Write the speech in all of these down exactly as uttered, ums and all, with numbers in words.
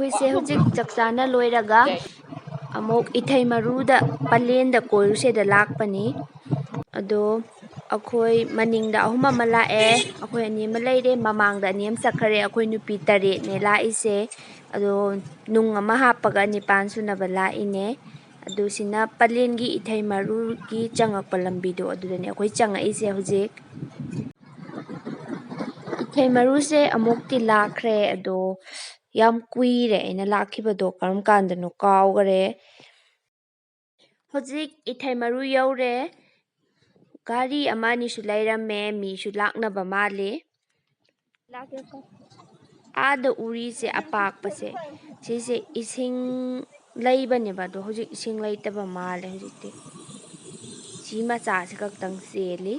ꯑꯩꯈꯣꯏꯁꯦ ꯍꯧꯖꯤꯛ ꯆꯥꯛ ꯆꯥꯅ ꯂꯣꯏꯔꯒ ꯑꯃꯨꯛ ꯏꯊꯩ ꯃꯔꯨꯗ ꯄꯂꯦꯟꯗ ꯀꯣꯏꯔꯨꯁꯦꯗ ꯂꯥꯛꯄꯅꯤ꯫ ꯑꯗꯣ ꯑꯩꯈꯣꯏ ꯃꯅꯤꯡꯗ ꯑꯍꯨꯝ ꯑꯃ ꯂꯥꯛꯑꯦ, ꯑꯩꯈꯣꯏ ꯑꯅꯤ ꯑꯃ ꯂꯩꯔꯦ, ꯃꯃꯥꯡꯗ ꯑꯅꯤ ꯑꯃ ꯆꯠꯈ꯭ꯔꯦ꯫ ꯑꯩꯈꯣꯏ ꯅꯨꯄꯤ ꯇꯔꯦꯠꯅꯦ ꯂꯥꯛꯏꯁꯦ꯫ ꯑꯗꯣ ꯅꯨꯡ ꯑꯃ ꯍꯥꯞꯄꯒ ꯅꯤꯄꯥꯟ ꯁꯨꯅꯕ ꯂꯥꯛꯏꯅꯦ꯫ ꯑꯗꯨ ꯁꯤꯅ ꯄꯂꯦꯟꯒꯤ ꯏꯊꯩ ꯃꯔꯨꯒꯤ ꯆꯪꯉꯛꯄ ꯂꯝꯕꯤꯗꯣ ꯑꯗꯨꯗꯅꯦ ꯑꯩꯈꯣꯏ ꯆꯪꯉꯛꯏꯁꯦ ꯍꯧꯖꯤꯛ꯫ ꯏꯊꯩ ꯃꯔꯨꯁꯦ ꯑꯃꯨꯛꯇꯤ ꯂꯥꯛꯈ꯭ꯔꯦ, ꯑꯗꯣ ꯌꯥꯝ ꯀꯨꯏꯔꯦ ꯑꯩꯅ ꯂꯥꯛꯈꯤꯕꯗꯣ, ꯀꯔꯝ ꯀꯥꯟꯗꯅꯣ ꯀꯥꯎꯈꯔꯦ꯫ ꯍꯧꯖꯤꯛ ꯏꯊꯩ ꯃꯔꯨ ꯌꯧꯔꯦ꯫ ꯒꯥꯔꯤ ꯑꯃ ꯑꯅꯤꯁꯨ ꯂꯩꯔꯝꯃꯦ, ꯃꯤꯁꯨ ꯂꯥꯛꯅꯕ ꯃꯥꯜꯂꯤ꯫ ꯑꯥꯗ ꯎꯔꯤꯁꯦ ꯑꯄꯥꯛꯄꯁꯦ, ꯁꯤꯁꯦ ꯏꯁꯤꯡ ꯂꯩꯕꯅꯦꯕ, ꯑꯗꯣ ꯍꯧꯖꯤꯛ ꯏꯁꯤꯡ ꯂꯩꯇꯕ ꯃꯥꯜꯂꯦ꯫ ꯍꯧꯖꯤꯛꯇꯤ ꯁꯤ ꯃꯆꯥꯁꯤ ꯈꯛꯇꯪ ꯆꯦꯜꯂꯤ꯫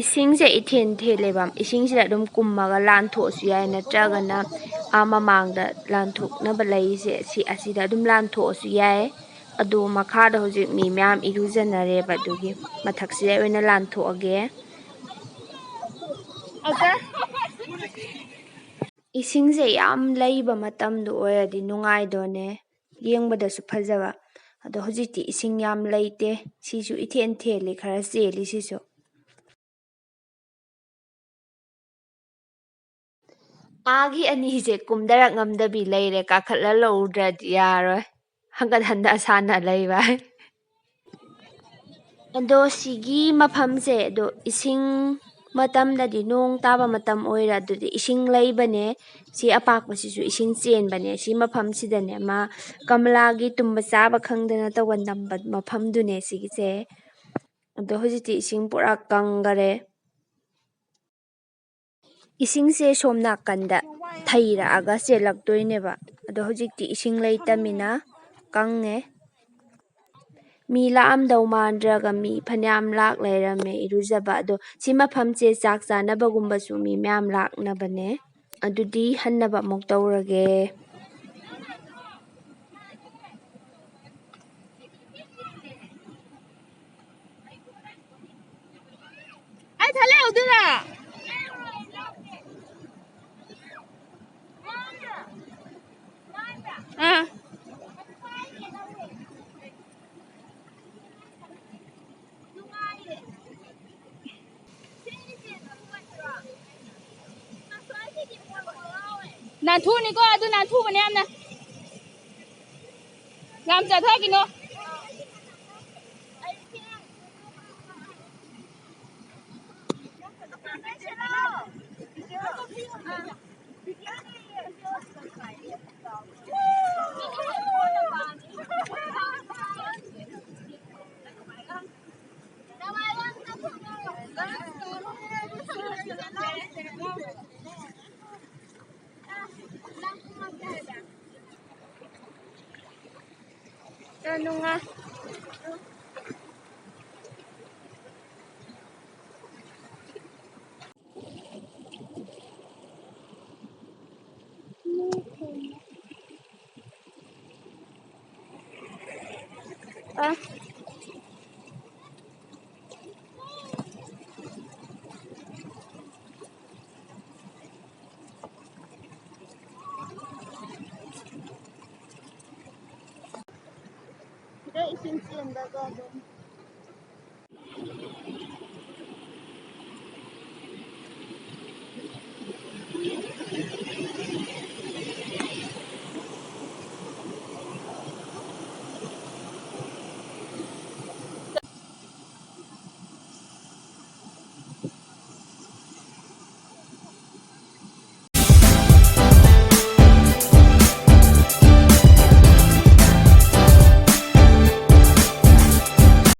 ꯏꯁꯤꯡꯁꯦ ꯏꯊꯦꯟ ꯊꯦꯜꯂꯦꯕ꯫ ꯏꯁꯤꯡꯁꯤꯗ ꯑꯗꯨꯝ ꯀꯨꯝꯃꯒ ꯂꯥꯟꯊꯣꯛꯑꯁꯨ ꯌꯥꯏ, ꯅꯠꯇ꯭ꯔꯒꯅ ꯑꯥ ꯃꯃꯥꯡꯗ ꯂꯥꯟꯊꯣꯛꯅꯕ ꯂꯩꯔꯤꯁꯦ, ꯁꯤ ꯑꯁꯤꯗ ꯑꯗꯨꯝ ꯂꯥꯟꯊꯣꯛꯑꯁꯨ ꯌꯥꯏ꯫ ꯑꯗꯣ ꯃꯈꯥꯗ ꯍꯧꯖꯤꯛ ꯃꯤ ꯃꯌꯥꯝ ꯏꯔꯨꯖꯅꯔꯦꯕ, ꯑꯗꯨꯒꯤ ꯃꯊꯛꯁꯤꯗ ꯑꯣꯏꯅ ꯂꯥꯟꯊꯣꯛꯑꯒꯦ꯫ ꯏꯁꯤꯡꯁꯦ ꯌꯥꯝ ꯂꯩꯕ ꯃꯇꯝꯗꯣ ꯑꯣꯏꯔꯗꯤ ꯅꯨꯡꯉꯥꯏꯗꯣꯏꯅꯦ, ꯌꯦꯡꯕꯗꯁꯨ ꯐꯖꯕ꯫ ꯑꯗꯣ ꯍꯧꯖꯤꯛꯇꯤ ꯏꯁꯤꯡ ꯌꯥꯝ ꯂꯩꯇꯦ꯫ ꯁꯤꯁꯨ ꯏꯊꯦꯟ ꯊꯦꯜꯂꯤ, ꯈꯔ ꯆꯦꯜꯂꯤ ꯁꯤꯁꯨ꯫ ꯑꯥꯒꯤ ꯑꯅꯤꯁꯦ ꯀꯨꯝꯗꯔꯛ ꯉꯝꯗꯕꯤ ꯂꯩꯔꯦ, ꯀꯥꯈꯠꯂ ꯂꯧꯔꯨꯗ꯭ꯔꯗꯤ ꯌꯥꯔꯣꯏ꯫ ꯍꯟꯒꯠ ꯍꯟꯗ ꯁꯥꯟꯅ ꯂꯩꯕ꯫ ꯑꯗꯣ ꯁꯤꯒꯤ ꯃꯐꯝꯁꯦ, ꯑꯗꯣ ꯏꯁꯤꯡ ꯃꯇꯝꯗꯗꯤ, ꯅꯣꯡ ꯇꯥꯕ ꯃꯇꯝ ꯑꯣꯏꯔ ꯑꯗꯨꯗꯤ ꯏꯁꯤꯡ ꯂꯩꯕꯅꯦ꯫ ꯁꯤ ꯑꯄꯥꯛꯄꯁꯤꯁꯨ ꯏꯁꯤꯡ ꯆꯦꯟꯕꯅꯦ꯫ ꯁꯤ ꯃꯐꯝꯁꯤꯗꯅꯦ ꯃꯥ ꯀꯃꯂꯥꯒꯤ ꯇꯨꯝꯕ ꯆꯥꯕ ꯈꯪꯗꯅ ꯇꯧꯕ ꯅꯝꯕ ꯃꯐꯝꯗꯨꯅꯦ ꯁꯤꯒꯤꯁꯦ꯫ ꯑꯗꯣ ꯍꯧꯖꯤꯛꯇꯤ ꯏꯁꯤꯡ ꯄꯨꯔꯥ ꯀꯪꯈꯔꯦ꯫ ꯏꯁꯤꯡꯁꯦ ꯁꯣꯝ ꯅꯥꯀꯟꯗ ꯊꯩꯔꯛꯑꯒ ꯆꯦꯜꯂꯛꯇꯣꯏꯅꯦꯕ꯫ ꯑꯗꯣ ꯍꯧꯖꯤꯛꯇꯤ ꯏꯁꯤꯡ ꯂꯩꯇꯃꯤꯅ ꯀꯪꯉꯦ꯫ ꯃꯤ ꯂꯥꯛꯑꯝꯗꯧ ꯃꯥꯟꯗ꯭ꯔꯒ ꯃꯤ ꯐꯅꯌꯥꯝ ꯂꯥꯛ ꯂꯩꯔꯝꯃꯦ ꯏꯔꯨꯖꯕ꯫ ꯑꯗꯣ ꯁꯤ ꯃꯐꯝꯁꯦ ꯆꯥꯛ ꯆꯥꯅꯕꯒꯨꯝꯕꯁꯨ ꯃꯤ ꯃꯌꯥꯝ ꯂꯥꯛꯅꯕꯅꯦ꯫ ꯑꯗꯨꯗꯤ ꯍꯟꯅꯕ ꯑꯃꯨꯛ ꯇꯧꯔꯒꯦ꯫ ꯑꯩ ꯊꯠ ꯂꯩꯍꯧꯗꯣꯏꯔꯣ? ꯅꯥꯟꯊꯨꯅꯤꯀꯣ, ꯑꯗꯨ ꯅꯥꯟꯊꯨꯕꯅꯦ ꯌꯥꯝꯅ꯫ ꯌꯥꯝ ꯆꯥꯊꯈꯤꯅꯣ꯫ ꯌꯥꯝ ꯅꯨꯡꯉꯥꯏ꯫ ꯑ꯫ ꯁꯤꯗ ꯏꯁꯤꯡ ꯆꯦꯟꯕꯗꯣ ꯑꯗꯨꯝ꯫